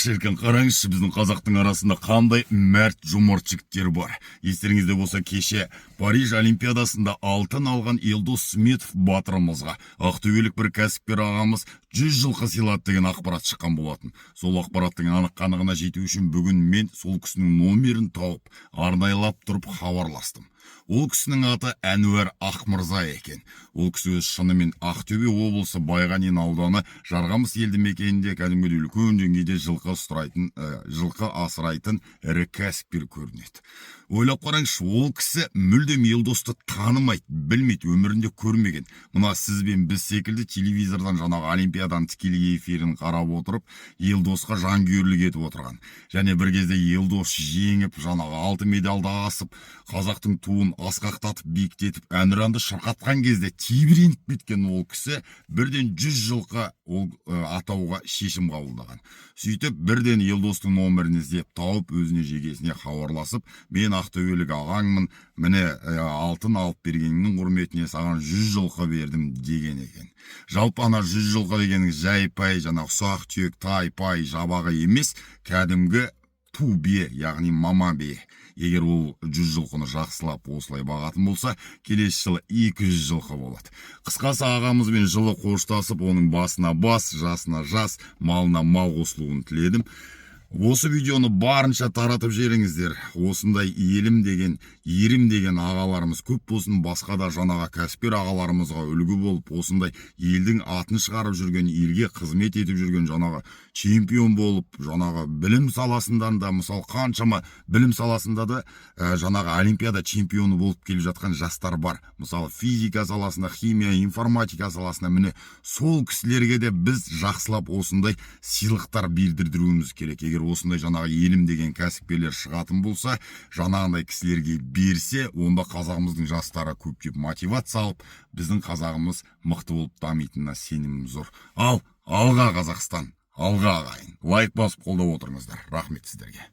Шіркін, қараңызшы, біздің қазақтың арасында қандай мәрт, жомарт жігіттер бар. Естеріңізде болса, кеше Париж Олимпиадасында алтын алған Елдос Сметов батырымызға ақтөбелік бір кәсіпкер ағамыз 100 жылқы сыйлады деген ақпарат шыққан болатын. Сол ақпараттың анық қанығына жету үшін бүгін мен сол кісінің номерін тауып, арнайлап тұрып хабарластым. Ол кісінің аты Әнуар Ақмырза екен. Ол кісі өз шынымен Ақтөбе облысы, Байғанин ауданы, Жарғамыс елді мекенінде кәдімгідей үлкен деңгейде жылқы ұстрайтын, жылқы асырайтын ірі кәсіпкер көрінеді. Ойлап қараңызшы, ол кісі мүлдем Елдосты танымайды, білмейді, өмірінде көрмеген. Мына сіз бен біз секілді телевизордан жаңағы олимпиаданың тікелей эфирін қарап отырып, Елдосқа жанкүйерлік етіп отырған. Және бір кезде Елдос жеңіп, жаңағы алтын медалды асып, қазақтың туын асқақтатып, биіктетіп, әнұранды шырқатқан кезде тебіреніп кеткен ол кісі бірден 100 жылқы ол атауға шешім қабылдаған. Сөйтіп, бірден Елдостың номерін іздеп тауып, өзіне, жекесіне хабарласып, «Мен ақтөбелік ағаңмын, міне, алтын алып бергеніңнің құрметіне саған 100 жылқы бердім», — деген екен. Жалпы, ана 100 жылқы дегеніңіз жай пай жаңағы ұсақ түйек тай пай жабағы емес, кәдімгі ту бие, яғни мама бие. Егер ол 100 жылқыны жақсылап осылай бағатын болса, келесі жылы 200 жылқы болады. Қысқасы, ағамызбен жылы қоштасып, оның басына бас, жасына жас, малына мал қосылуын тіледім. Осы видеоны барынша таратып жіберіңіздер. Осындай елім деген, ерім деген ағаларымыз көп болсын. Басқа да жаңағы кәсіпкер ағаларымызға үлгі болып, осындай елдің атын шығарып жүрген, елге қызмет етіп жүрген, жаңағы чемпион болып, жаңағы білім саласынан да, мысалы, қаншама білім саласында да жаңағы олимпиада чемпионы болып келе жатқан жастар бар. Мысалы, физика саласында, химия, информатика саласында. Міне, сол кісілерге де біз жақсылап осындай сыйлықтар бердірдіруіміз керек. Егер осындай жаңағы елім деген кәсіпкерлер шығатын болса, жаңағындай кісілерге берсе, онда қазағымыздың жастары көптеп мотивация алып, біздің қазағымыз мықты болып дамитынына сенімім зор. Ал алға, Қазақстан, алға, ағайын! Лайк басып, қолдап отырыңыздар. Рахмет сіздерге.